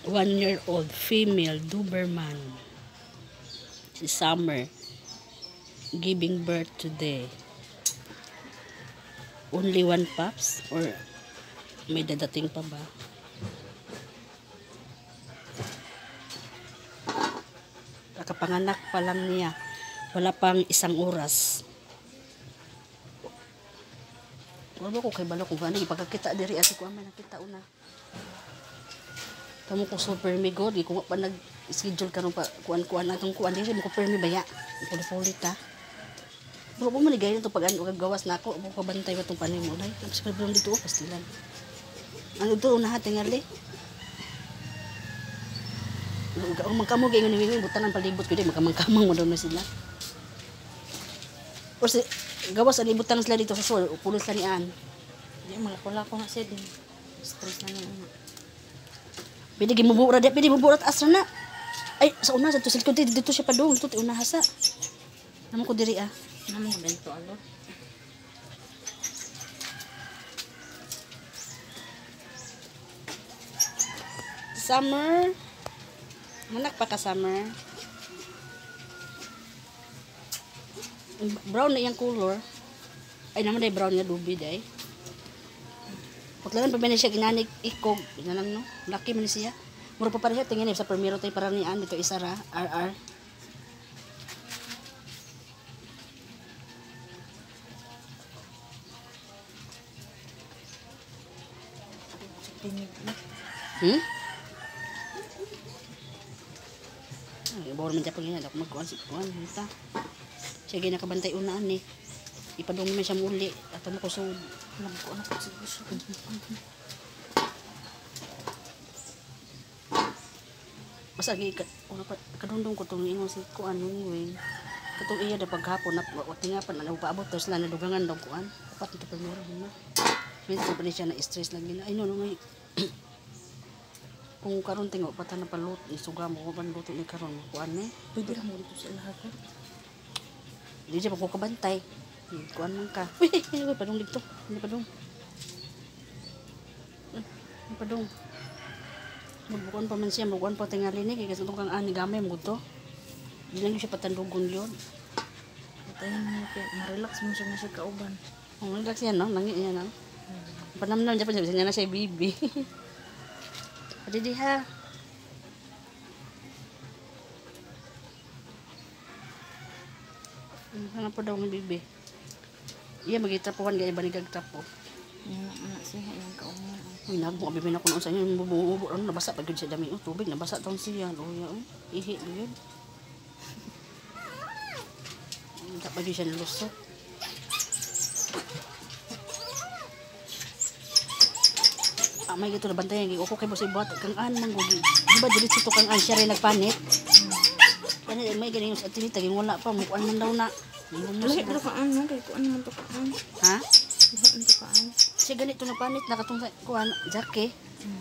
1-year-old female Doberman. Si Summer. Giving birth today. Only 1 pups or may dadating pa ba? Kapanganak pa lang niya. Wala pang 1 oras. Wala ko kay balo kung gano'n. Ipagkakita diri ati ko amay nakita una. Kamu ko super migod. Kung pa nag-schedule ka nung kuan-kuan atong kuan diri mo ko permi baya. Puli-puli ta. Bro mo maligay nito pag gawas na ako. Ako kabantay ba itong panay mo. Ay, tapos ka bilong dito. Pastilan. Ano ito? Unahat tingali. Magkamog yung niwingin. Butan ang palibot ko din. Magkamang mo daw na sila. O si, gawas ang ibutan sila dito sa sol. Pulos lang niyan. Hindi, malako-lako nga siya din. Stress na naman. Pwede gimubura din. Pwede mubura at asra na. Ay, sa una. Sa tusil ko dito siya pa doon. Ito unahasa. Naman ko diri ah. Naman ko bento alo. Summer. Manak pa ka Summer. Brown na yung color. Ay naman day brown nga dubi day. Paglalan pa ba na siya ginanig ikog. Ganang no. Laki man siya. Mura pa siya tingin sa primero tay para niyan dito isara RR. Hmm? Ay, bawal man siya pag yan. Ako magkuhan si kuhan. Siya ginakabantay unaan eh. Ipadong naman siya muli. At ano ko sud. Alam ko ano ko siguro. Basta kadundong ko itong ingon si kuhan nung katong iya na paghapon na tinga pa na paabot tapos na nadugangan daw kuhan. Dapat ito pagmura na. Minsan pa siya na stress lagi na. Ay no ngay. Kung karon tingo pata na palut isuga mo ko panluto ni karon kuan ni Pwede ra mo dito sa lahat. di siya pagkukabantay kuan man ka uy padung dito ni padung magbukuan pa man siya magbukuan pa tingali ni kaya itong kang ani gamay mo to di lang siya patandugon yun Tayo mo ma-relax mo siya na siya kauban. relax yan no nangi niya no panamnam siya pa siya na siya bibi Pwede di ha. Ano po daw ng bibi? Iya, mag-itrapuhan gaya ba nagagtrapo? Yung anak siya, yung kauman. Uy, nagmo, abibin ako noon sa inyo, yung bububo, ano, nabasa pa yun siya dami. Oh, tubig, nabasa taon siya. Luya, ihi, yun. Dapat yun siya nalusot. May gito na bantayan gi kay boss ibot kang an manggugi di ba diretso to kang an siya rin nagpanit kani may ganing sa tinita ging wala pa mukuan man daw na Lahi ra ka ano kay kuan man to kaan. ha Lahi to kaan. siya ganito nagpanit na katong kuan jake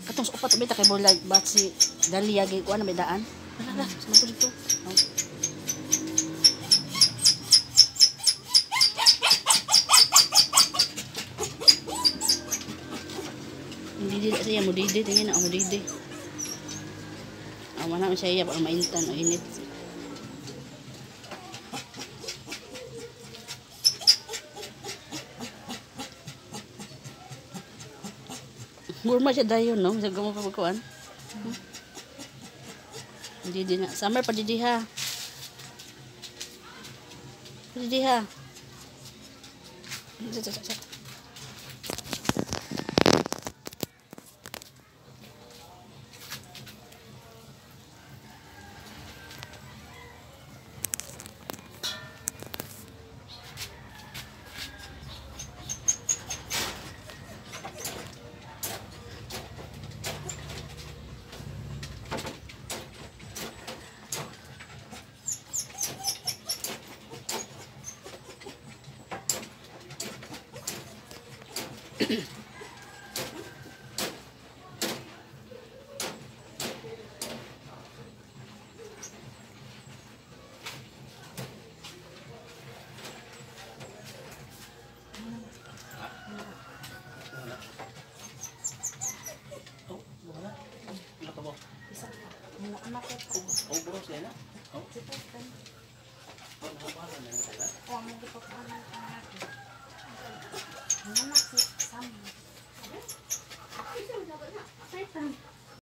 katong upat bita kay bola bat si Dalia gi kuan may daan ala sa mato dito Didi siya mo didi tingin na mo didi. Mana man siya para maintan o init. Gurma siya dayon no, sa gumo pa kuan. Didi na summer pa didi ha. Didi ha. Anak ko po. Oh, bro, siya na. Oh, Siputan. nahabalan na sila. O, ang magipag-anak ang natin. Ang anak si Sam. Siputan.